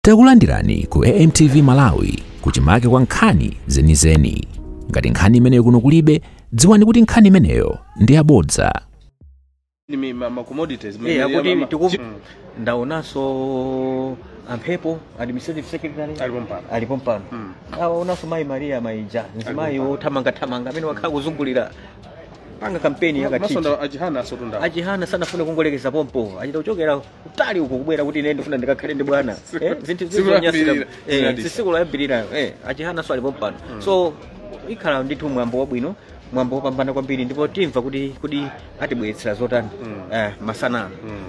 Takulandirani ku AMTV Malawi, kuchimake kwa nkhani zenizeni. Ngati nkhani imeneyo kuno kulibe, dziwani kuti nkhani imeneyo ndi yabodza. Ni ma commodities. Akuti ndaonanso amphepo, administrative secretary. Alipo mpano. Alipo mpano. Aonanso mayi Maria Maija, mzimayi wothamangathamanga amene wakhala kuzungulira panga kampeni yakathithi. Masonda achihana asotunda. Achihana sanafune kungolekeza pompo, achita kuchokera kutali uko kubwera kuti ine ndifuna ndikakhale ndi bwana. Zinthu zizonyasira. Tsiku loyambirira achihana so alipo mpano. So ikhala ndithu mwambo wabwino, mwambo wopambana kwambiri, ndipo timva kuti atibweretsera zotani masana.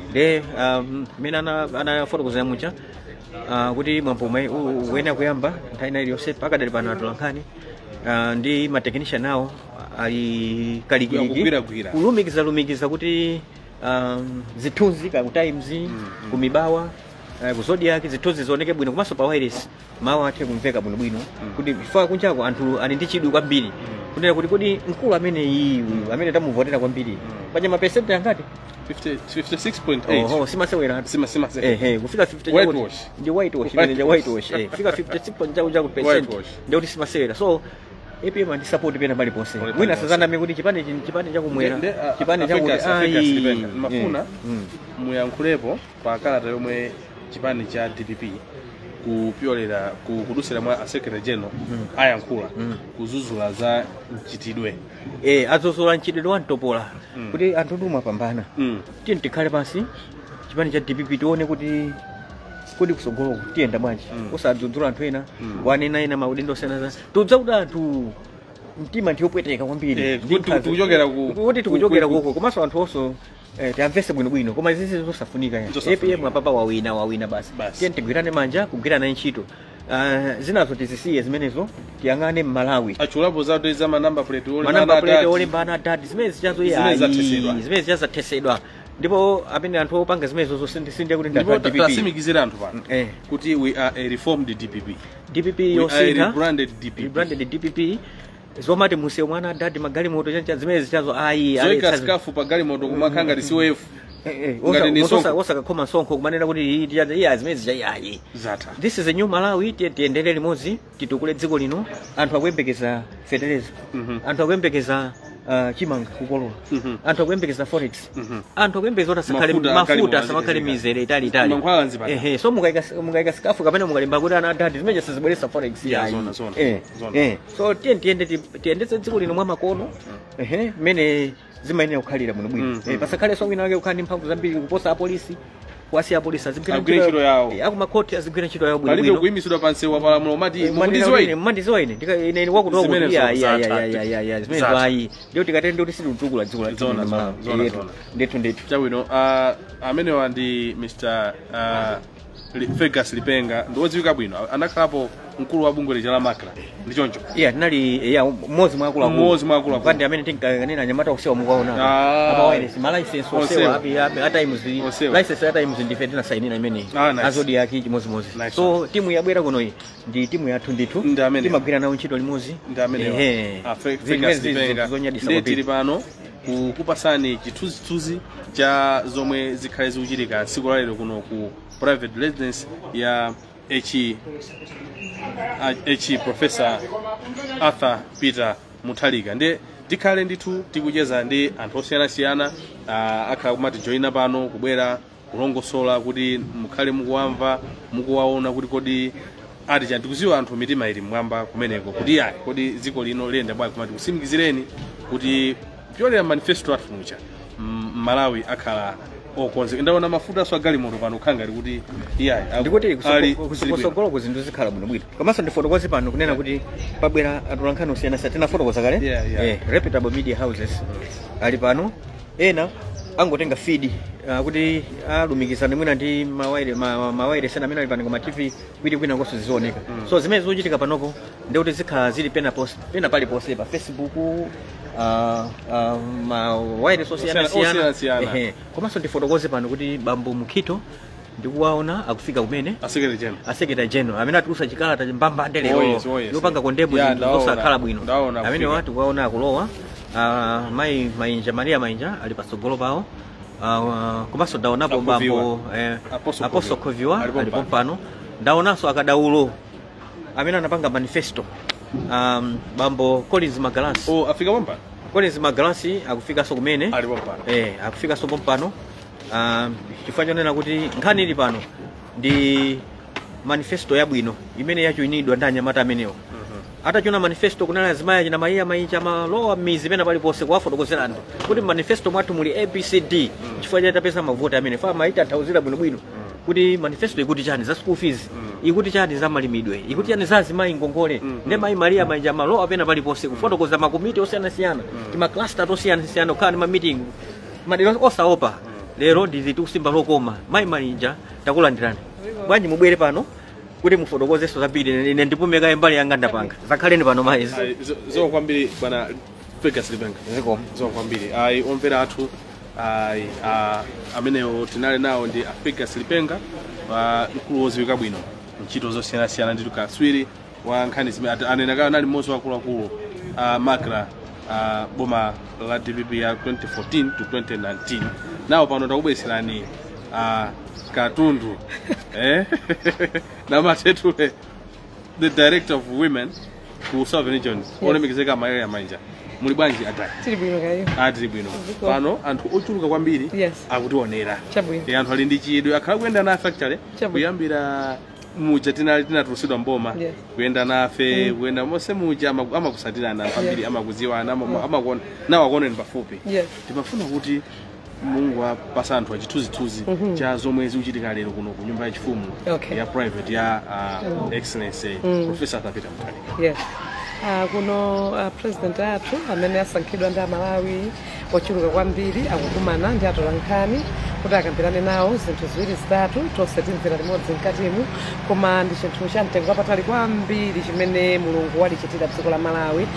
Nde mmene anafotokozera mucha kuti mwambo umwe uyenera kuyamba nthawi ina iliyonse. Pakadali pano atolankhani ndi ma technician awo ali kalikiliki Akugwiragwira. kulumikiza lumikiza kuti zithunzi ka ku Times, ku Mibawa, ku Zodiac, zithunzi zioneke bwino, komanso pa wireless mawu athe kumveka bwinobwino, kuti chifukwa kunjako anthu ali ndi chidwi kwambiri kunena kuti kodi mkulu amene iyi uyu amene tamuvotera kwambiri paja mapesenti angati? 50, 56.8. Oho, simasewera. Sima Ehe, kufika 50 Whitewash. Ndi whitewash imene ndi whitewash, kufika 56 point chaku percent. Whitewash. Ndi kuti simasewera. So APM ndi support pena paliponse. Pali Mwina paliponse. sazaname kuti chipani chipani chakumwera, chipani chakuti Africa ayi. Lipenga. Mafuna muyankhulepo pa kalata yomwe chipani cha DPP kupyolera kudusira mwa a secretary general ayankhula kuzuzula za mchitidwe. Azuzula mchitidwe wa mtopola kuti anthu ndi umapambana. Tiye tikhale pansi chipani cha DPP, tione kuti kusogoloko tiyenda bwanji, usadzudzula anthu ena, wanena ena maudindo osiyana. Tudza kuti anthu mtima ndiyopweteka kwambiri. Kuti tikuchokera kuti tikuchokera kuko, komanso anthu onso tiamvese bwinobwino, koma izizi zosafunika. Zosafunika. APM apapa wawina, wawina basi. Basi. Tiye tigwirane manja kugwirana ntchito. Zinazo tizisiye zimenezo, tiyang'ane Mmalawi. Achulapo za za ma number plate Ma number plate olembana adadi, zimene zichazo. Zimene zathesedwa. Zimene zichazathesedwa, ndipo amene anthu opanga zimenezo sindie kuti Ndipo ndi a DPP. tasimikizira anthu pano kuti we are a reformed DPP. DPP We are a yosintha. rebranded DPP. Rebranded DPP. Zomati musewu mwana adadi magalimoto chancha, zimene zichazo ayi. Zoyika scarf pa galimoto kumakhala ngati COF. Ngati ni sonkho. Osakakhoma msonkho kumanena kuti iyi iya, zimene zija ayi. Zatha. This is a new Malawi. Tiyendere limodzi, titukule dziko lino. Anthu akuyembekeza fetereza, anthu akuyembekeza chimanga kukolola, anthu akuyembekeza forex, anthu akuyembekeza kuti asakhale Mafuta mafuta agalimoto asamakhale azipezeka. mizere itali itali. Mankhwala nzipatala. Ehe, so mukaika scarf kapena mukalemba kuti ana adadi, zimene sizibweresa forex. Yeah, ayi. zona, zona. Zona. So tiye tiyende tiyendetse dziko lino mwa makono, ehe, mmene zimayenera kukhalira bwinobwino. Pasakhalenso wina wake kukhala ndi mphamvu zambiri kuposa apolisi, kuwasiya apolisi azigwira Agwire ntchito yawo. Akumakhoti azigwira ntchito yawo Palibe bwinobwino. kuyimisidwa pa msewu wa palamulo mati mukundiziwa ine. Mmandiziwa ine, ine wakutowa Zimene kuti iya, iya, zatha. iya, iya, iya, iya, zimene Zatha. ayi, ndiyo tikatende kuti sitikutukula dziko la Zona, Malawi. zona, zona, Yetu. zona. Ndithu, ndithu. Chabwino, amenewa ndi Mr Fergus Lipenga, ndi wodziwika bwino, anakhalapo mkulu wa bungwe lija la MACRA, ndi choncho? Iya, tinali, iya, mmodzi mwa akuluakulu. Mmodzi mwa akuluakulu. Pandi amene tinkakanena anyamata osewa mukaona Ah. ama wireless ma license osewa Osewa. api a Times. Osewa. License ya Times ndife tinasainira imeneyi. Ah, nice. A Zodiac chimodzimodzi. Nice. So timu yabwera kunoyi ndi timu yathu ndithu. Ndi amenewa. Timagwira nawo ntchito limodzi. Ndi amenewa. Ehe. Ah, Zimene Fergus zinthu Lipenga. zonyadisa Ndiye kwambiri. tili pano kukupasani chithunzithunzi cha zomwe zikhale zikuchitika tsiku la lero kuno ku private residence ya H Professor Arthur Peter Mutharika. Ndiye tikhale ndithu tikucheza ndi anthu osiyanasiyana, akhala kumatijoyina pano kubwera kulongosola kuti mukhale mukuwamva, mukuwaona kuti kodi ati chani. Tikuziwa anthu mitima ili mmwamba kumeneko kuti ayi, kodi dziko lino liyenda bwanji? Koma tikusimikizireni kuti kupyolera manifesto athu mucha Malawi akhala okonzeka. Ndaona mafuta aso agalimoto pano kukhala ngati kuti iyayi Ndikuti ali kusogoloko zinthu zikhala bwinobwino. Komanso ndifotokoze pano kunena kuti pabwera atolankhani osiyanasiyana, tinafotokoza kale. Yeah. Reputable media houses ali pano. Ena angotenga feed kuti alumikizane mwina ndi mawaire mawaire sena amene ali pano koma TV kuti kwina konso zizioneka. So zimene zikuchitika panopo ndikuti zikhala zili pena pose, pena paliponse pa Facebook, mawaire osiyanasiyana. Osiyanasiyana. Ehe. Komanso ndifotokoze pano kuti bambo Mukhito ndikuwaona akufika kumene. A secretary general. A secretary general amene atulusa chikalata mbambande lero Oh yes, oh yes. yopanga condemn Yeah, zinthu ndaona. zosakhala bwino. Ndaona Amene akufika. watu kuwaona akulowa, mayi Mainja, Maria Mainja ali patsogolo pawo. Komanso ndaonapo Akhoviwa. bambo Apostle Apostle Khoviwa. Khoviwa Alipo alipo mpano. mpano. Ndaonanso akadaulo amene anapanga manifesto, bambo Collins Magalasi. Oh, afika pompano. Collins Magalasi akufikanso kumene. Ali pompano. Akufikanso pompano, chifukwa chonena kuti nkhani ili pano ndi manifesto yabwino imene yajoinidwa ndi anyamata amenewo. Atachona manifesto, kunali azimayi achina Mayiya Mainja, malowa m'mizi pena paliponse kuwafotokozera anthu kuti manifesto mwathu muli ABCD, chifukwa cha tapeza mavoti amene fa maita anthauzira bwinobwino kuti manifesto ikuti chani za school fees, ikuti chani za malimidwe, ikuti chani za azimayi ngongole. Ndi mayi Maria Mainja malowa pena paliponse kufotokoza makomiti osiyanasiyana, tima cluster tosiyanasiyana, kukhala ndi ma meeting madera osaopa. Lero ndizi tikusimba lokoma. Mayi Mainja, takulandirani. Bwanji mubwere pano kuti mufotokozenso zambiri? Ine ndipume mbali yanga ndapanga. Zakhaleni pano mayi. Ayi, zikomo kwambiri bwana Fergus Lipenga. Zikomo. Zikomo kwambiri. Ayi, omvera athu, ayi, amenewo tinali nawo ndi a Fergus Lipenga, mkulu woziwika bwino ntchito zosiyanasiyana, ndi katswiri wa nkhani zimene anena kale anali mmodzi wa akuluakulu a MACRA, boma la DPP ya 2014 to 2019. Nawo pano takubweretserani katundu namatetule, the director of women ku Southern Region, olemekezeka Maria Mainja. Muli bwanji adai? Tili bwino kayo. Tili bwino. Ziko. Pano anthu ochuluka kwambiri akutionera. Chabwino. Anthu ali ndi chidwi, akhala kuyenda nafe actually Chabwino. kuyambira muja tinali tinatulusidwa mboma, kuyenda nafe, kuyenda monse muja, amakusatirana anthu ambiri, amakudziwana, amakuona nawo, akuoneni pafupi. Timafuna kuti Mulungu apasa anthu achithunzithunzi cha zomwe zikuchitika lero kuno ku nyumba yachifumu ya private ya Excellency Professor Arthur Peter Mutharika. Yes. Kuno president athu amene asankhidwa ndi Amalawi ochuluka kwambiri akukumana ndi atolankhani kuti akambirane nawo zinthu ziwiri zitatu. Tonse timvera limodzi mkatimu, koma ndi chinthu cha mtengo wapatali kwambiri chimene Mulungu walichitira dziko la Malawi,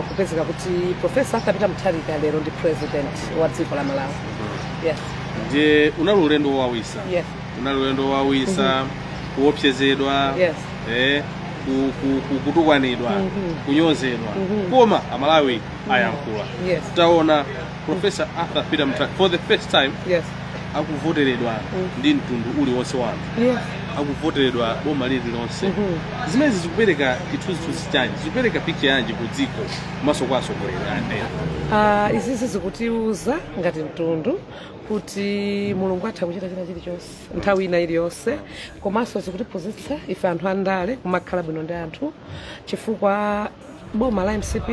kupezeka kuti Professor Arthur Peter Mutharika lero ndi president wa dziko la Malawi. Yes. Ndiye unali ulendo wowawisa. Unali ulendo wowawisa, kuopsezedwa, kutukwanidwa, kunyozedwa, koma Amalawi ayankhula. Taona Professor Arthur Peter Mutharika for the first time akuvoteredwa ndi mtundu uliwonse wa anthu, akuvoteredwa boma lililonse. Zimenezi zikupereka chithunzithunzi chanji, zikupereka picture yanji ku dziko komanso kwa atsogoleri ena? Izizi zikutiuza ngati mtundu kuti Mulungu atha kuchita china chilichonse nthawi ina iliyonse, komanso zikutiphunzitsa ife anthu andale kumakhala bwino ndi anthu, chifukwa boma la MCP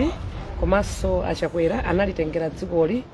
komanso Achakwera analitengera dzikoli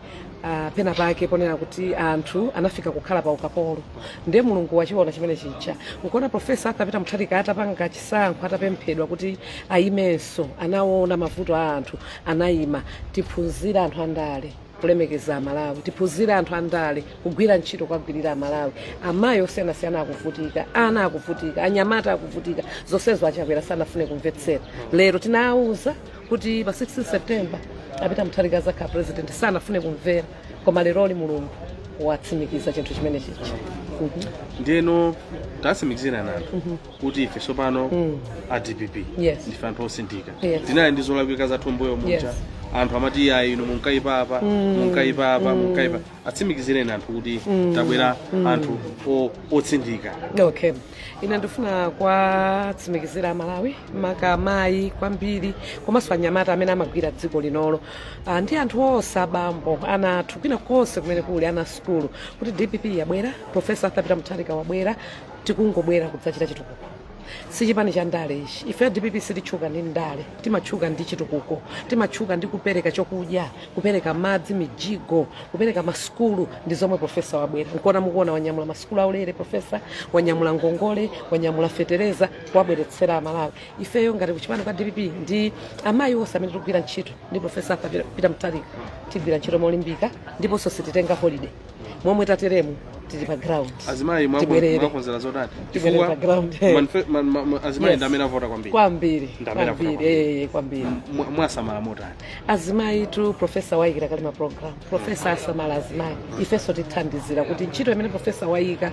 pena pake ponena kuti anthu anafika kukhala pa ukapolo. Ndiye Mulungu wachiona chimene chija. Nkuona Professor Arthur Peter Mutharika atapanga chisankho, atapemphedwa kuti ayimenso, anaona mavuto a anthu, anayima. Tiphunzire anthu andale kulemekeza Amalawi, tiphunzire anthu andale kugwira ntchito, kwagwirira Amalawi. Amayi osiyanasiyana akuvutika, ana akuvutika, anyamata akuvutika, zonsezo Achakwera sanafune kumvetsera. Lero tinawuza kuti pa 16 September apita Mutharika azakhala president, sanafune kumvera, koma leroli Mulungu watsimikiza chinthu chimene chija. Ndiyeno tatsimikizirani anthu kuti ife tsopano a DPP ndife anthu osinthika. Tinali ndi zolakwika zathu mbuyo muja. Anthu amati ayi, inu munkaipa apa, munkaipa apa, munkaipa. Atsimikizireni anthu kuti tabwera anthu otsindika. Okay, ine ndifuna kwatsimikizira Amalawi, maka amayi kwambiri komanso anyamata amene amagwira dziko linolo, ndi anthu onse, abambo, ana athu kwina konse kumene kuli ana sukulu, kuti DPP yabwera, Professor Arthur Peter Mutharika wabwera. Tikungobwera kudzachita chitukuko, si chipani cha ndale ichi. Ife DPP sititchuka ndi ndale, timatchuka ndi chitukuko, timatchuka ndi kupereka chokudya, kupereka madzi, mijigo, kupereka masukulu. Ndi zomwe professor wabwera. Nkuona mukuona wanyamula masukulu aulere, professor wanyamula ngongole, wanyamula fetereza, wabweretsera Amalawi. Ifeyo ngati kuchipani kwa DPP ndi amayi onse amene tikugwira ntchito ndi Professor Arthur Peter Mutharika, tigwira ntchito molimbika, ndiponso sititenga holiday. Momwe tateremu tili pa ground. Azimayi Tibwerere. mwakonzera zotani? Tibwerere pa ground. Azimayi ndi amene avota kwambiri. Kwambiri. Ndi amene avota Kwambiri. kwambiri. Kwambiri. Mwasamala motani? Azimayi tu professor wayikira kale ma program. Professor asamala azimayi, ifenso tithandizira kuti ntchito imene professor wayika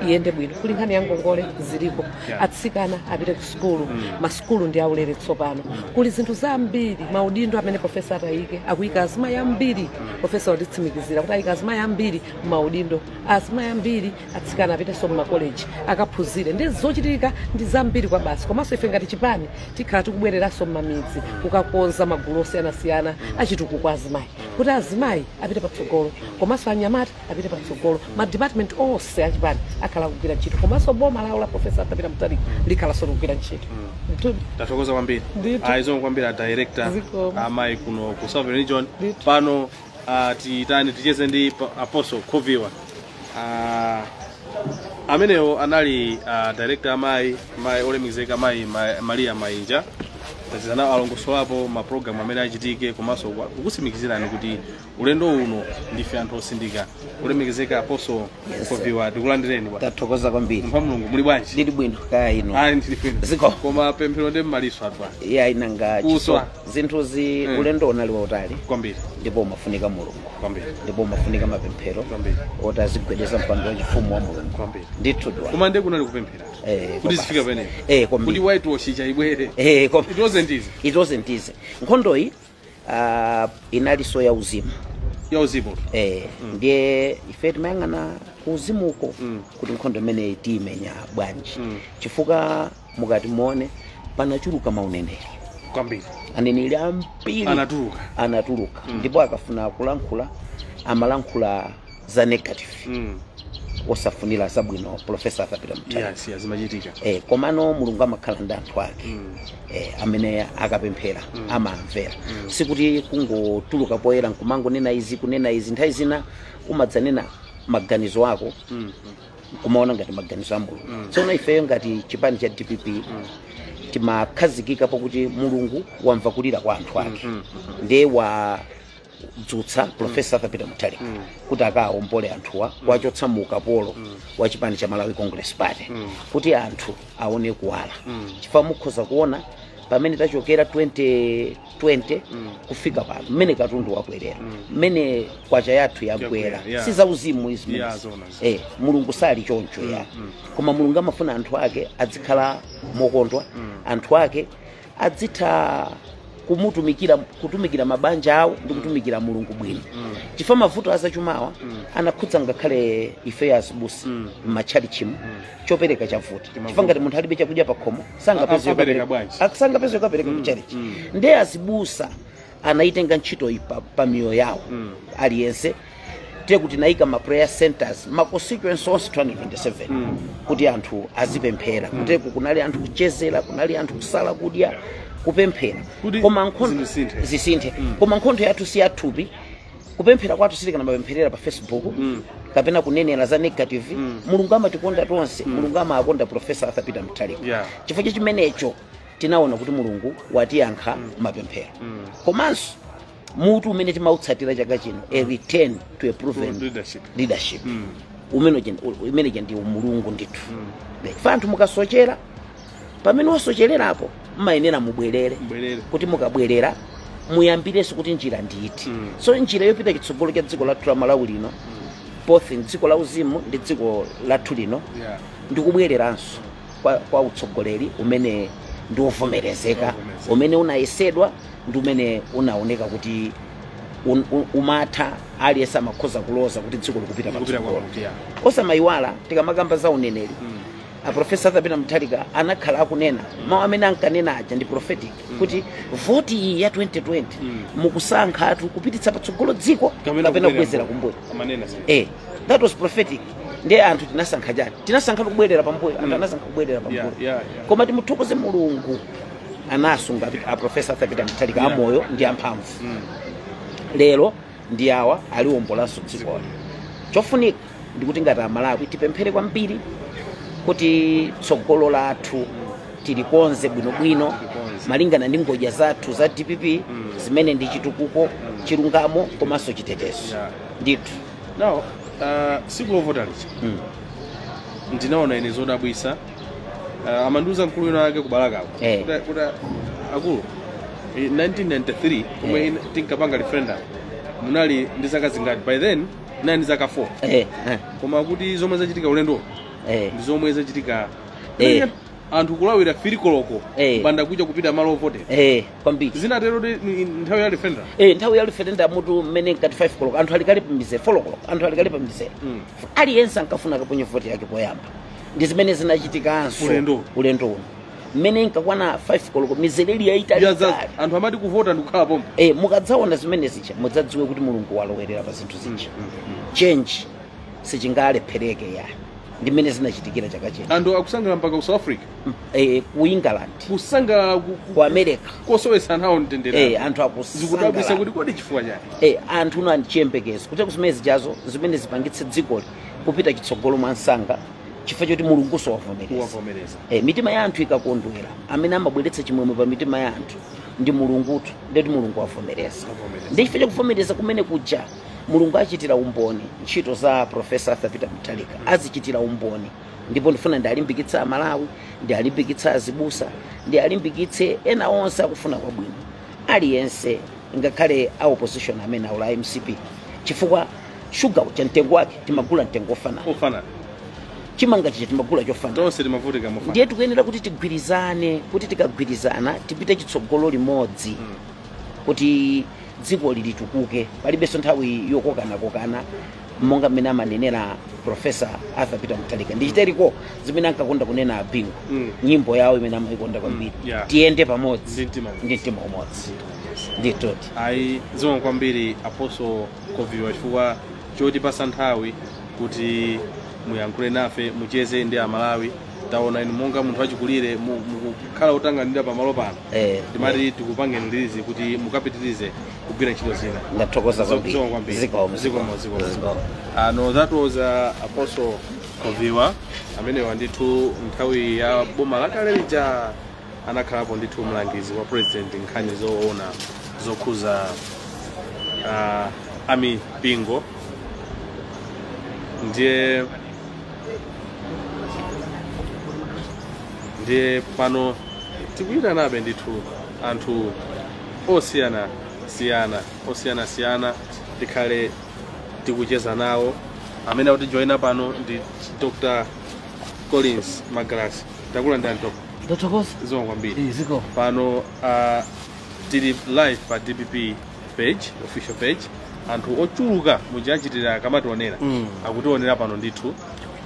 iyende bwino. Kuli nkhani ya ngongole ziliko, atsikana apite ku sukulu, masukulu ndi aulere tsopano. Kuli zinthu zambiri, maudindo amene professor atayike, akuyika azimayi ambiri. Professor watitsimikizira kuti ayika azimayi ambiri maudindo. Azimayi ambiri, atsikana apitenso mmakoleji akaphunzire. Ndi zochitika ndi zambiri kwa basi. Komanso ife ngati chipani tikhala tikubwereranso mmamidzi kukakonza magulu osiyanasiyana achitukuko azimayi, kuti azimayi apite patsogolo komanso anyamata apite patsogolo. Ma department onse achipani akhala kugwira ntchito, komanso boma lawo la Professor Arthur Peter Mutharika likhalanso likugwira ntchito. Tathokoza kwambiri. Ndithu. Ayi, zikomo kwambiri a director Zikomo. amayi kuno ku Southern Region. Ndithu. Pano titani ticheze ndi Apostle Khoviwa. Amenewo anali director amayi, mayi olemekezeka, mayi Maria Mainja. Tacheza nawo, alongosolapo mapulogalamu amene achitike komanso kukutsimikizirani kuti ulendo uno ndife anthu osindika. Olemekezeka Apostle Yes, Khoviwa, ndikulandireni bwana. Tathokoza kwambiri. Mpha Mulungu, muli bwanji? Ndili bwino, kaya ino? Ayi, ndili bwino. Ziko. Koma pemphero ndi mmaliso atwa. Iya, inanga Kuswa. chiso zinthuzi. Ulendo unali wautali kwambiri ndipo umafunika Mulungu kwambiri ndipo umafunika mapemphero Kwambiri. oti azigwedeza mpando wa chifumu wa Mulungu. Kwambiri. Ndithu dwa. Koma ndiye kunali kupemphera kuti Kwa zifika basi. pamenepo, Kwambiri. kuti whitewash chaibwere. It wasn't easy. It wasn't easy. Nkhondoyi inalinso ya uzimu. Ya uzimu. Ndiye ife timayang'ana ku uzimuko kuti nkhondo imeneyi tiyimenya bwanji, chifukwa mukati muone panachuluka mauneneri kwambiri. Aneneri ambiri Anatuluka. Anatuluka, ndipo akafuna kulankhula amalankhula za negative, osafunira zabwino Professor Arthur Peter Mutharika. Yes, zimachitika. Komano Mulungu amakhala ndi anthu ake amene akapemphera amamvera. Sikuti kungotuluka poyera nkumangonena izi, kunena izi. Nthawi zina umadzanena maganizo ako kumaona ngati maganizo a Mulungu. Tsono ifeyo ngati chipani cha DPP timakhazikika pakuti Mulungu wamva kulira kwa anthu ake, ndiye wadzutsa Professor Arthur Peter Mutharika kuti akawombole anthuwa, kuwachotsa mu ukapolo wa chipani cha Malawi Congress Party, kuti anthu aone kuwala. Chifukwa mukhoza kuona pamene tachokera 2020 kufika pano, mmene katundu wakwerera, mmene kwacha yathu yagwera, Yagwera, yeah. si zauzimu izi. Yeah, zona. Mulungu sali choncho ya, koma Mulungu amafuna anthu ake adzikhala mokondwa, anthu ake adzitha kumutumikira, kutumikira mabanja awo ndi kutumikira Mulungu bwino, chifukwa mavuto azachumawa anakhudza ngakhale ife azibusa m'matchalichimu. Chopereka chavuta, chifukwa ngati munthu alibe chakudya pakhomo sangapeze Apereka bwanji? Sangapeze yokapereka kuchalichi. Ndiye azibusa anaitenga ntchito iyi pa miyoyo yawo aliyense. Tiye kuti nayika ma prayer centers ma constituency onse 227 kuti anthu azipemphera. Kuteku kunali anthu kuchezera, kunali anthu kusala kudya, kupemphera. Kuti Koma nkhondo zisinthe. Zisinthe. Koma nkhondo yathu si yathupi. Kupemphera kwathu sitikanamapempherera pa Facebook kapena kunenera za negative. Mulungu amatikonda tonse. Mulungu amakonda Professor Arthur Peter Mutharika. Chifukwa chimenecho tinaona kuti Mulungu watiyankha mapemphero. Komanso mutu umene timautsatira chaka chino, a return to a proven leadership. Leadership umene ndi umulungu ndithu. Fa anthu mukasochera, pamene wasochererapo mmayenera mubwerere, Mubwerere. kuti mukabwerera muyambirenso kuti njira nditi. So njira yopita chitsogolo cha dziko lathu la Malawi lino, both dziko la uzimu ndi dziko lathu lino, ndikubwereranso kwa utsogoleri umene ndi wovomerezeka, Wovomerezeka. umene unayesedwa ndi umene unaoneka kuti umatha, aliyense amakhoza kuloza kuti dziko likupita Likupita patsogolo. kwakuti, yeah. Osamayiwala, tikamakamba za uneneri, a Professor Arthur Peter Mutharika anakhala akunena mawu amene ankanena aja ndi prophetic, kuti voti iyi ya 2020 mukusankha athu kupititsa patsogolo dziko kapena kubwezera kumbuyo. Amanena zimene. That was prophetic. Ndiye anthu tinasankha chani? Tinasankha kubwerera pambuyo. Anthu anasankha kubwerera pambuyo. Koma timuthokoze Mulungu, anasunga a Professor Arthur Peter Mutharika amoyo ndi amphamvu. Lero ndi awa aliwombolanso dzikoli. Chofunika ndikuti ngati Amalawi tipemphere kwambiri kuti tsogolo lathu tilikonze bwinobwino Tilikonze. malingana ndi ngodya zathu za DPP zimene ndi chitukuko, chilungamo komanso chitetezo. Ndithu. Now, siku lovota lija ndinaona ine zodabwisa. Amandiuza mkulu wina wake kubalakako kuti akulu, 1993 pomwe tinkapanga referendum munali ndi zaka zingati? By then nali ndi zaka 4. Koma kuti zomwe zachitika ulendo ndi zomwe zachitika Anthu kulawira 3 koloko banda kuja kupita malo ovotera. Kwambiri. Zinatero nthawi ya referendum. Nthawi ya referendum mutu mmene nkati 5 koloko anthu alikali pamizere, 4 koloko anthu alikali pamizere. Aliyense ankafuna kaponye voti yake poyamba. Ndi zimene zinachitikanso ulendo uno. Mmene nkakwana 5 koloko mizere ili yaitali. Anthu amati kuvota ndikukhala pompo. Mukadzaona zimene zicha mudzadziwe kuti Mulungu walowerera pa zinthu zicha. Change sichingalephereke ya. Ndi mmene zinachitikira chaka chino. Anthu akusangalala mpaka ku South Africa. Ku England. Kusangalala ku America. Kosowetsa nawo mtendere. Anthu akusangalala. Zikudabwitsa kuti kodi chifukwa chani? Anthu uno anchiyembekezo. Kuti zimene zichazo zimene zipangitse dzikoli kupita chitsogolo mwa msanga chifukwa choti Mulunguso wavomereza. Mitima ya anthu ikakondwera, amene amabweretsa chimwemwe pa mitima ya anthu ndi Mulungutu, ndeti Mulungu wavomereza. Ndi chifukwa chakuvomereza kumene kuja Mulungu achitira umboni ntchito za Professor Arthur Peter Mutharika azichitira umboni. Ndipo ndifuna ndalimbikitsa Amalawi, ndalimbikitsa azibusa, ndalimbikitse ena onse akufuna kwabwino, aliyense ngakhale a opposition amene aula MCP, chifukwa shuga uja mtengo wake timagula mtengo ofanana, chimanga chicha timagula chofanana, tonse timavutika mofanana. Ndiye tikuyenera kuti tigwirizane, kuti tikagwirizana tipite chitsogolo limodzi kuti dziko lilitukuke. Palibenso nthawi yokokanakokana monga mmene amanenera Professor Arthur Peter Mutharika. Ndichiteriko zimene ankakonda kunena Abingu, nyimbo yawo imene amayikonda kwambiri, tiyende pamodzi ndi mtima umodzi. Nditoti ayi zomwe kwambiri Apostle Koviwa chifukwa chotipasa nthawi kuti muyankhule nafe, mucheze ndi Amalawi. Taona inu monga munthu achikulire mukukhala otanganidwa pamalo pano, timati tikupangeni lilizi kuti mukapitirize kugwira ntchito zina. Ndathokoza kwambiri. Zikomo. No, that was Apostle Koviwa amene ndithu nthawi ya boma lakale lija anakhalapo ndithu mlangizi wa president nkhani zoona zokhuza amipingo. Ndiye pano tikuyitanabe ndithu anthu osiyana siyana tikhale tikucheza nawo. Amene akutijoyina pano ndi Dr. Collins Magalasi. Takulandirani Dr. Ndathokoza. Zikomo kwambiri. Zikomo. Pano tili live pa DPP page, official page. Anthu ochuluka mujachitira kamationera, akutionera pano ndithu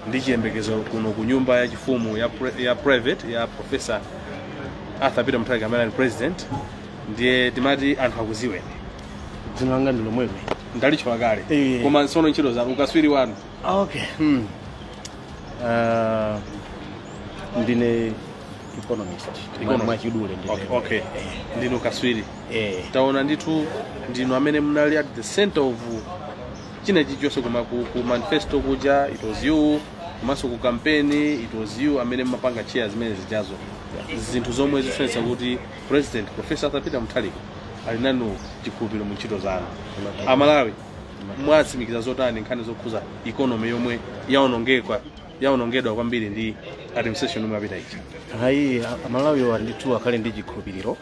ndi chiyembekezo kuno ku nyumba ya chifumu ya private ya Professor Arthur Peter Mutharika amene ali president. Ndiye timati anthu akuziweni. Dzina langa ndi lomwelo. Ndalitchola kale. Koma nsono ntchito zanu ukaswiri wanu. Okay. Ndine economist. Mwachidule ndine. Okay. Ndinu kaswiri. Taona ndithu ndinu amene munali at the center of china chilichonse koma ku manifesto kuja it was you, komanso ku campaign it was you amene mumapanga chair zimene zijazo. Zinthu zomwe zisonyeza kuti President Professor Arthur Peter Mutharika ali nanu chikhulupiriro mu ntchito zanu. Amalawi mwatsimikiza zotani nkhani zokhuza economy yomwe yaonongedwa kwambiri ndi administration yomwe yapita ichi? Hayi, Amalawi ndithu akhale ndi chikhulupiriro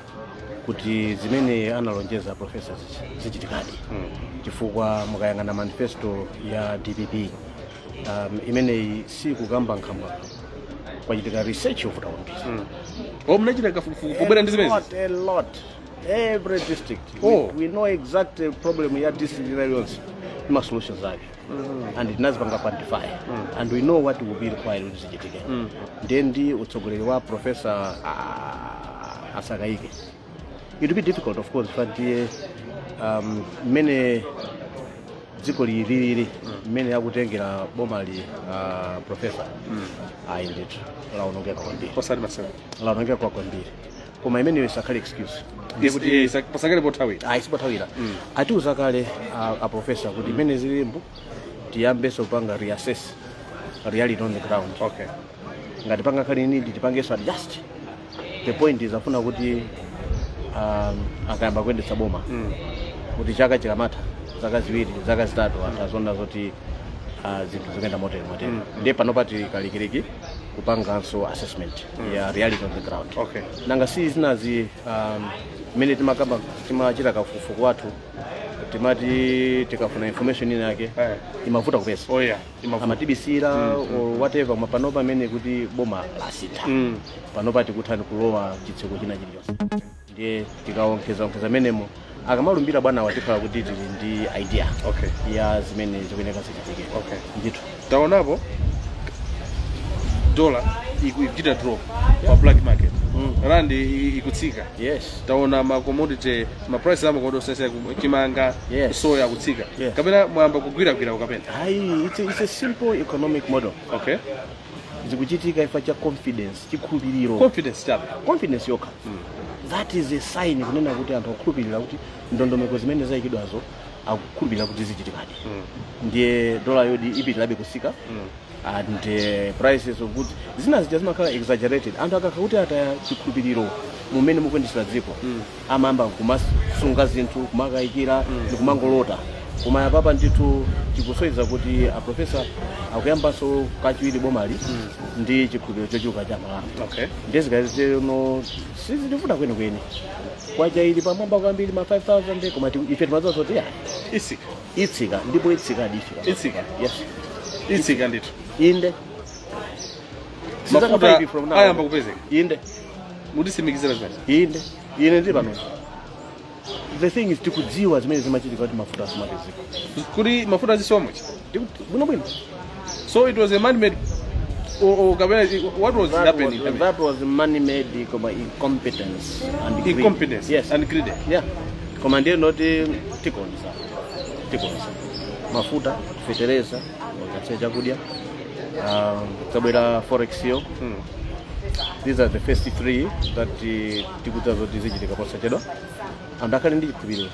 kuti zimene analonjeza Professor zichitikadi. Chifukwa mukayang'ana manifesto ya DPP imeneyi sikukamba nkhamba, kwachitika research yovuta kwambiri. Munachita kafukufuku pobwera ndi zimenezi? A lot. Every district. We know exact problem ya district iliyonse ma solutions ake. And tinazipanga quantify. And we know what will be required kuti zichitike. Ndiye ndi utsogoleri wa Professor Asakaike. It will be difficult of course, but mmene dziko lilili mmene akutengera boma li Professor ayi ndithu laonongeka kwambiri. Osati masewera. Laonongeka kwambiri. Koma imeneyo isakhale excuse. Pasakale pothawira. Ayi sipothawira. Atiuza kale a Professor kuti imene zilimbo tiyambenso kupanga reassess reality on the ground. Okay. Ngati pangakhale need tipangenso adjust. The point is afuna kuti akayamba kuyendetsa boma kuti chaka chikamatha, zaka ziwiri, zaka zitatu, anthu azona zoti zinthu zikuyenda motere. Ndiye panopa tili kalikiliki kupanganso assessment ya reality on the ground. Okay. Nanga si zinazi mmene timakamba timachita kafukufuku wathu Timati tikafuna information ina yake imavuta kupeza. Oh yeah, imavuta. Amatibisira or whatever, koma panopa amene kuti boma lasitha. Panopa tikuthani kulowa chitseko china chilichonse. Ndiye tikaonkheza menemo akamalumbira bwana watikhala kuti tili ndi idea ya zimene zikuyeneka zichitike. Ndithu. Taonapo dollar ikuchita drop pa black market. Rand ikutsika. Yes. Taona ma commodity, ma price ama commodity osese chimanga, soya kutsika. Kapena mwamba kugwira kapena. Ayi, it's a simple economic model. Zikuchitika ifa cha confidence, chikhulupiriro. Confidence chabe. Confidence yokha. That is a sign kunena kuti anthu akukhulupirira kuti ndondomeko zimene zayikidwazo akukhulupirira kuti zichitikadi. Ndiye dollar yodi ipitirabe kusika. And prices of goods zina zija zimakhala exaggerated. Anthu akakha kuti ataya chikhulupiriro mumene mukuyendetsera dziko, amayamba kumasunga zinthu, kumakayikira ndi kumangolota. Koma apapa ndithu tikusonyeza kuti a professor akuyambanso kachiwiri bomali ndi chikhulupiriro chochuluka cha Malawi. Ndiye zikazitero sizitivuta kwenikweni. Kwacha ili pamwamba kwambiri ma 5000, koma ife timadziwa zoti Itsika. Itsika, ndipo itsika difika. Itsika. Yes. Itsika ndithu. Inde. Mafuta From now. ayamba kupezeka. Inde. Mutisimikizira zimene. Inde. Ine ndi pano. The thing is tikudziwa zimene zimachitika kuti mafuta asimapezeka. Kuti mafuta azisowa muchi? Bwino bwino. So it was a man-made or kapena what was That happening? That was man-made, koma incompetence and greed. Incompetence Yes. and greed. Yeah. Koma ndiye noti tikonza. Tikonza. Mafuta, fetereza, wakatse chakudya. Tabwera forex yo. These are the first three that tikuta zoti zichitika posachedwa. Anthu akhale ndi chikhulupiriro.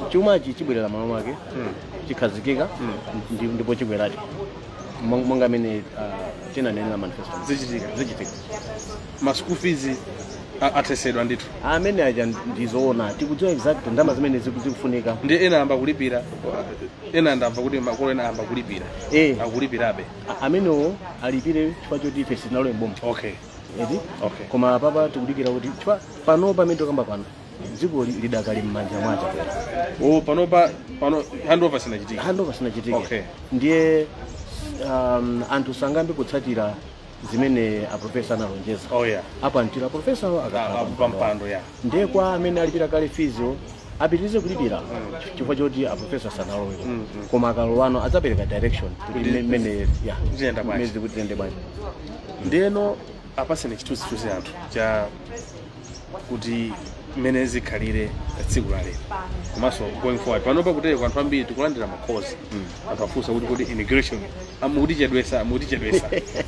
Chumachi chibwerera malo mwake, chikhazikika, ndipo chibweradi. Monga amene tinanenera manifesto. Zichitika. Zichitika. Ma school fees athesedwa ndithu. Amene aja ndizoona, tikudziwa exact ndalama zimene zikufunika. Ndi ena amba kulipira, ena ndamva kuti makolo ena amba kulipira. Akulipirabe. Amenewo alipire chifukwa choti ife sitinalowe mboma. Eti? Koma apapa tikudikira kuti chifukwa panopa pamene tikamba pano dziko lidakali m'manja mwa Chakwera. Oh, panopa pano handover sinachitika. Handover sinachitika. Ndiye anthu sangambe kutsatira zimene a professor analonjeza. Oh yeah. Apa ntira professor akakhala pampando ya. Ndiye kwa amene alipira kale fees apitirize kulipira chifukwa choti a professor sanalowe. Koma akalowano adzapereka direction kuti mmene ya Ziyenda bwanji. mmene zikuti ziyende bwanji. Ndiyeno apasene chithunzithunzi anthu cha kuti mmene zikhalire tsiku la lero komanso going forward. Panopa kutero anthu ambiri tikulandira makhozi, anthu afunsa kuti inauguration mutichedwesa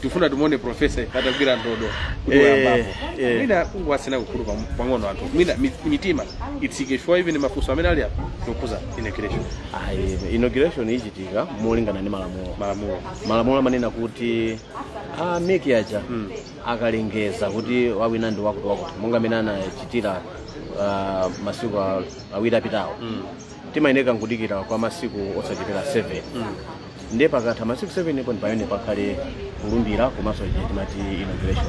tifuna timuone professor atagwira ndodo kuti wayambapo. Mwina kungowasena kukhulu pang'ono anthu, mwina mitima itsike chifukwa even mafunso amene ali apa ndikukhuza inauguration. Ayi, inauguration ichitika molingana ndi malamulo. Malamulo. Malamulo amanena kuti a MEC aja akalengeza kuti wawina ndi wakuti wakuti, monga amene anachitira masiku awiri apitawo, timayeneka nkudikira kwa masiku osachepera 7. Ndiye pakatha masiku 7 ipo ndi pamene pakhale kulumbira komanso timati inauguration.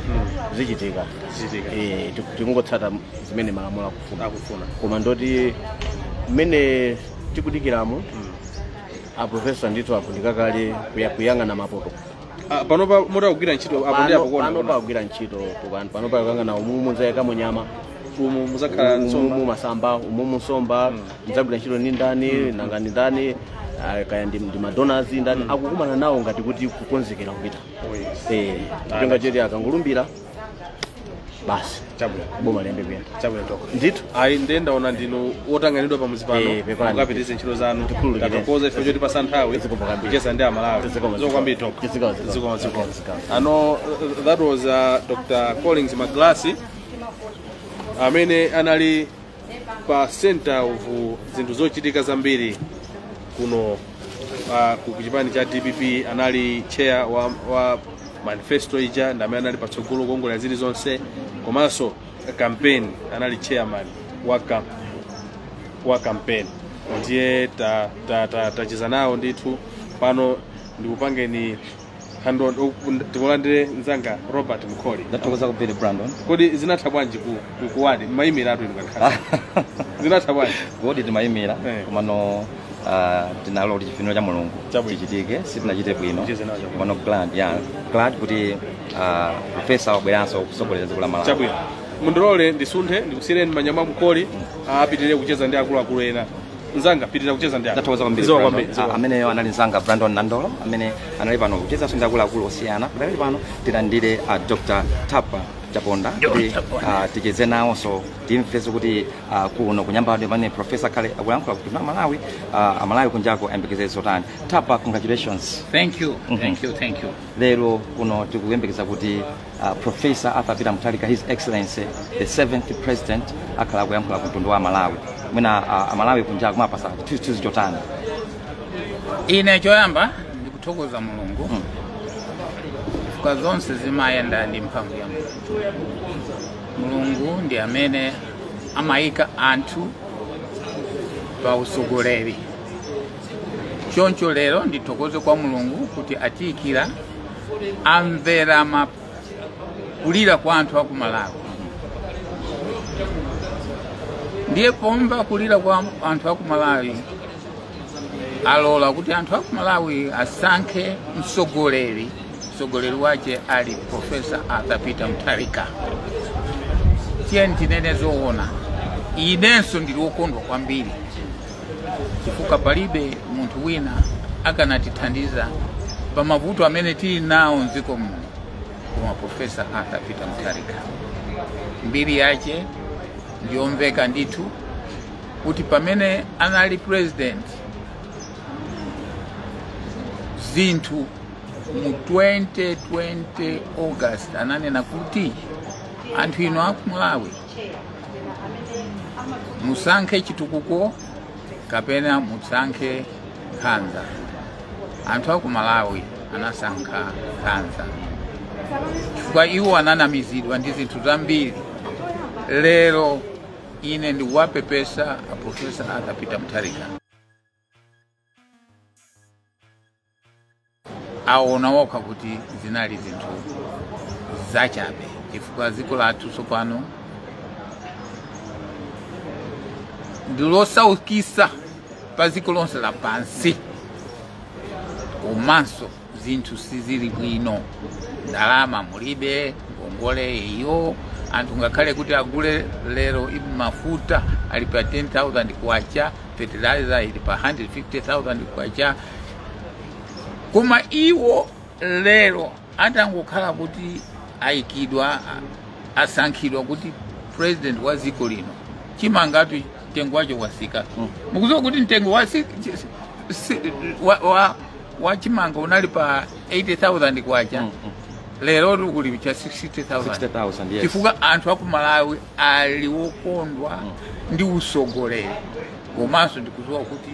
Zichitika. Zichitika. Tikungotsata zimene malamulo akufuna. Akufuna. Koma ndoti mmene tikudikiramo, a professor ndithu akundika kale kuyang'ana mapoto. Panopa mutakugwira ntchito apo ndi apo kuona. Panopa akugwira ntchito, panopa akuyang'ana umu mudzayikamo nyama, umu muzakhala nsomba, umu masamba, umu nsomba, mudzagwira ntchito ndi ndani, nanga ndi ndani, kaya ndi madonors ndani, akukumana nawo ngati kuti kukonzekera kupita. Oh, yes. Chonga choti akangolumbira basi. Chabwino. Boma liyambe kuyenda. Chabwino toko. Ndithu. Ayi, ndiye ndaona ndinu wotanganidwa pamuzi pano. Pepani. Mukapitirize ntchito zanu. Tikhululukire. Tathokoza ifo choti pasa nthawi Zikomo kwambiri. kucheza ndi Amalawi. Zikomo, Zikomo kwambiri toko. Zikomo, zikomo. Zikomo, zikomo. Okay, zikomo. Ano, that was Dr. Collins Maglasi amene anali pa center of zinthu zochitika zambiri kuno ku chipani cha DPP. Anali chair wa manifesto ija, ndi amene anali patsogolo kuongolera zilizonse, komanso campaign anali chairman wa campaign. Ndiye tacheza nawo ndithu. Pano ndikupangeni tikulandire mzanga Robert Mkholi. Ndathokoza kwambiri, Brandon. Kodi zinatha bwanji ku ward? Mayimiratu inu kakhala. Zinatha bwanji? Godi timayimira Eh. komano tinalo kuti chifuniro cha Mulungu Chabwino. chichitike, sitinachite bwino. Ticheze nawo chabwino. Komano glad, yeah, glad kuti professor wabweranso kusogolera dziko la Malawi. Chabwino, mundilole ndisunthe, ndikusiyireni manja mwa mkoli apitirire kucheza ndi akuluakulu ena. Mzanga, pitirira kucheza ndi anthu. Ndathokoza kwambiri, Zikomo Brandon. kwambiri, zikomo. Ameneyo anali mzanga Brandon Nandolo amene anali pano kuchezanso ndi akuluakulu osiyana. Kudali pano tilandire Dr. Tapa Chaponda kuti ticheze nawonso, timvenso kuti kuno kunyambadwe pamene professor khale akuyankhula kuti na Malawi, Amalawi kunjako ayembekezere zotani. Tapa, congratulations. Thank you, thank you, thank you. Lero kuno tikuyembekeza kuti Professor Arthur Peter Mutharika, His Excellency the seventh president, akhala akuyankhula ku mtundu wa Malawi. Mwina Amalawi kunjako mapasa chithunzithunzi chotani? Ine choyamba ndikuthokoza Mulungu chifukwa zonse zimayenda ndi mphamvu ya Mulungu. Mulungu ndi amene amayika anthu pa usogoleri. Choncho lero ndithokoze kwa Mulungu kuti atiyikira, amvera kulira kwa anthu aku Malawi. Ndiye pomva kulira kwa anthu aku Malawi, alola kuti anthu aku Malawi asankhe msogoleri. Msogoleri wache ali Professor Arthur Peter Mutharika. Tiye tinene zoona, inenso ndili wokondwa kwambiri chifukwa palibe munthu wina akanatithandiza pa mavuto amene tili nawo mdziko muno koma Professor Arthur Peter Mutharika. Mbiri yache ndiyomveka ndithu kuti pamene anali president, zinthu mu 2020 August ananena kuti anthu ino aku Malawi musankhe chitukuko kapena musankhe nkhanza. Anthu aku Malawi anasankha nkhanza chifukwa iwo ananamizidwa ndi zinthu zambiri. Lero ine ndikuwapepesa a Professor Arthur Peter Mutharika, aona wokha kuti zinali zinthu zachabe chifukwa dziko lathu tsopano ndilosaukisa pa dziko lonse lapansi, komanso zinthu sizili bwino, ndalama mulibe, ngongole iyo anthu ngakhale kuti agule lero ibi mafuta ali pa 10,000 kwacha, fertilizer ili pa 150,000 kwacha. Koma iwo lero atangokhala kuti ayikidwa, asankhidwa kuti president wa dziko lino, chimangatu mtengo wacho wasika. Mukuziwa kuti mtengo wa chimanga unali pa 80,000 kwacha, lero kuli cha 60,000. 60,000, yes. Chifukwa anthu aku Malawi ali wokondwa ndi usogoleri. Komanso ndikuziwa kuti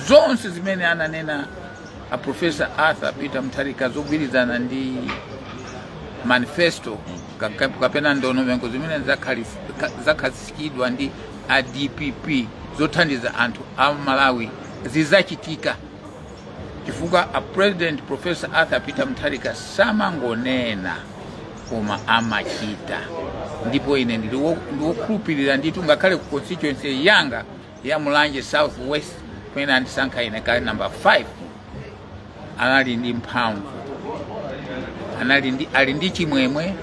zonse zimene ananena a Professor Arthur Peter Mutharika zogwirizana ndi manifesto kapena ndondomeko zimene zakhazikidwa ndi a DPP zothandiza anthu a Malawi zizachitika, chifukwa a President Professor Arthur Peter Mutharika samangonena koma amachita. Ndipo ine ndiwokhulupirira ndithu, ngakhale ku constituency yanga ya Mulanje South West kumene andisankha ine kale number 5, anali ndi mphamvu, ali ndi chimwemwe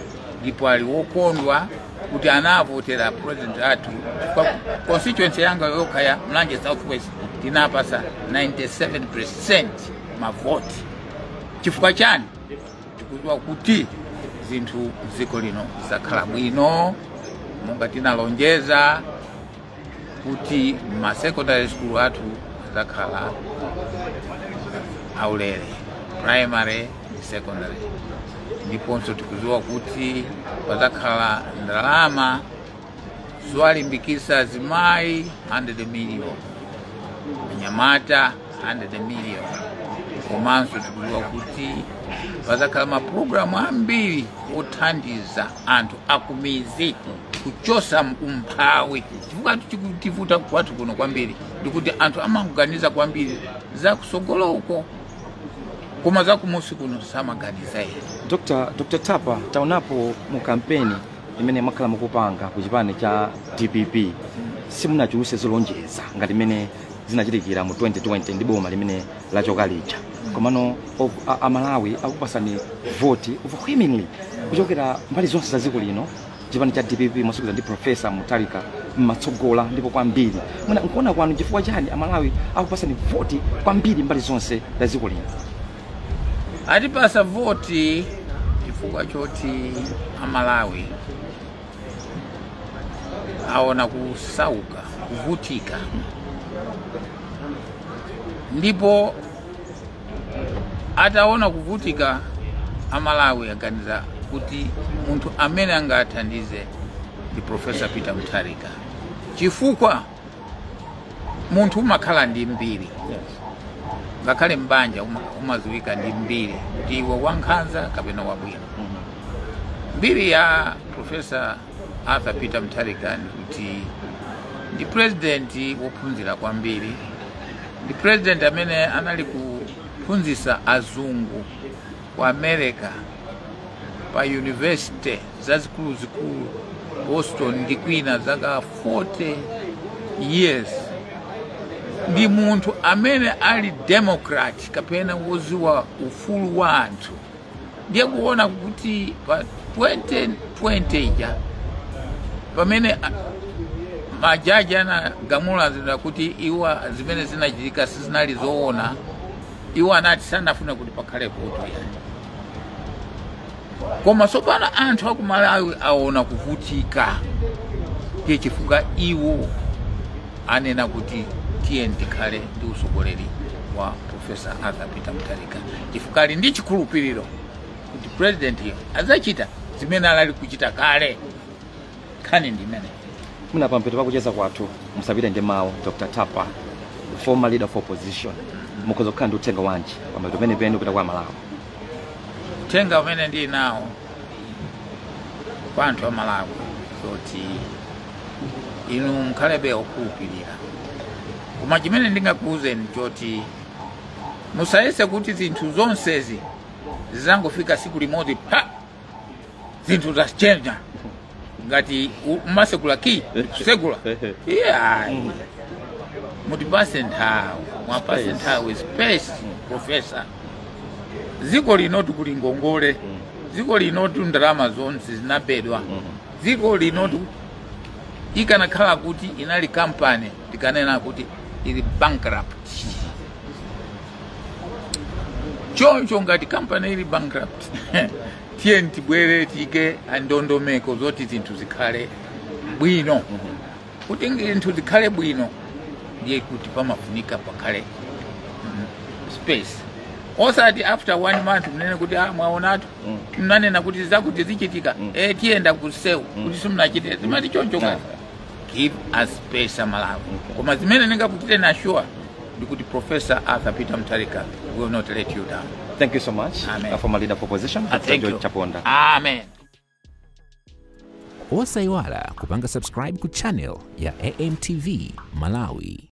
ndipo ali wokondwa kuti anavotera president athu. Kwa constituency yanga yokha ya Mulanje South West tinapasa 97% mavoti. Chifukwa chani? Tikudziwa kuti zinthu dziko lino zakhala bwino monga tinalonjeza kuti ma secondary school athu zakhala aulere, primary ndi secondary. Ndiponso tikudziwa kuti pazakhala ndalama zowalimbikitsa azimayi 100 million, anyamata 100 million. Komanso tikudziwa kuti pazakhala mapulogalamu ambiri othandiza anthu akumizi kuchosa umphawi, chifukwa chikutivuta kwathu kuno kwambiri ndikuti anthu amakuganiza kwambiri zakusogolo uko, koma zakumusi kuno samaganiza iye. Dr. Tapa, taonapo mu kampeni Imene mwakhala mukupanga ku chipani cha DPP, simunachuluse zolonjeza ngati imene zinachitikira mu 2020 ndi boma limene lachoka lija. Komano Amalawi akupasani voti overwhelmingly kuchokera mbali zonse za dziko lino. Chipani cha DPP mwasukiza ndi Professor Mutharika mmatsogola ndipo kwambiri. Mwina nkuona kwanu, chifukwa chani Amalawi akupasani voti kwambiri mbali zonse za dziko lino? Atipasa voti chifukwa choti Amalawi aona kusauka, kuvutika, ndipo ataona kuvutika Amalawi aganiza kuti munthu amene angathandize ndi Professor Peter Mutharika, chifukwa munthu umakhala ndi mbiri. Ngakhale mbanja umaziwika ndi mbiri kuti iwe wankhanza kapena wabwino. Mbiri ya Professor Arthur Peter Mutharika ndi kuti ndi president wophunzira kwambiri, ndi president amene anali kuphunzitsa azungu ku America pa university zazikuluzikulu, Boston ndi kwina, zaka 40 years. Ndi munthu amene ali democrat kapena woziwa ufulu wa anthu. Ndiye kuona kuti pa 2020 ija, pamene majaji anagamula zina kuti iwo zimene zinachitika sizinali zoona, iwo anati sanafune kuti pakhale voto yani. Koma tsopano anthu aku Malawi aona kuvutika, ndiye chifukwa iwo anena kuti tiye tikhale ndi usogoleri wa Professor Arthur Peter Mutharika, chifukwa ali ndi chikhulupiriro kuti president adzachita zimene anali kuchita kale. Nkhani ndi imene. Mwina pampeto pakucheza kwathu, musapite ndi mawu, Dr Tapa, former leader of opposition, mukhoza kukhala ndi uthenga wanji pamapeto penipeni kupita kwa Malawi? Uthenga umene ndili nawo kwa anthu a Malawi zoti inu mukhalebe okhulupirira, koma chimene ndingakuwuzeni choti musayese kuti zinthu zonsezi zizangofika siku limodzi pa zinthu zachenja ngati umasegula ki kusegula. Iyayi, mutipase nthawi, mwapase nthawi, space professor. Dziko linotu kuli ngongole, dziko linotu ndalama zonse zinabedwa, dziko linotu ikanakhala kuti inali kampani tikanena kuti ili bankrupt. Choncho ngati kampani ili bankrupt, tiye tibwere tiyike ndondomeko zoti zinthu zikhale bwino. Kuti zinthu zikhale bwino ndiye kuti pamafunika pakhale space, osati after one month mnene kuti, "Ah, mwaonatu, mnanena kuti zakuti zichitika, tiyenda kusewu kuti simunachite." Zimati choncho kati give us space, Amalawi. Koma zimene ndingakuchite assure ndikuti Professor Arthur Peter Mutharika will not let you down. Thank you so much. Amen. Former leader of opposition, Ah, Dr. thank George you. Chaponda. Amen. Osayiwala kupanga subscribe ku channel ya AMTV Malawi.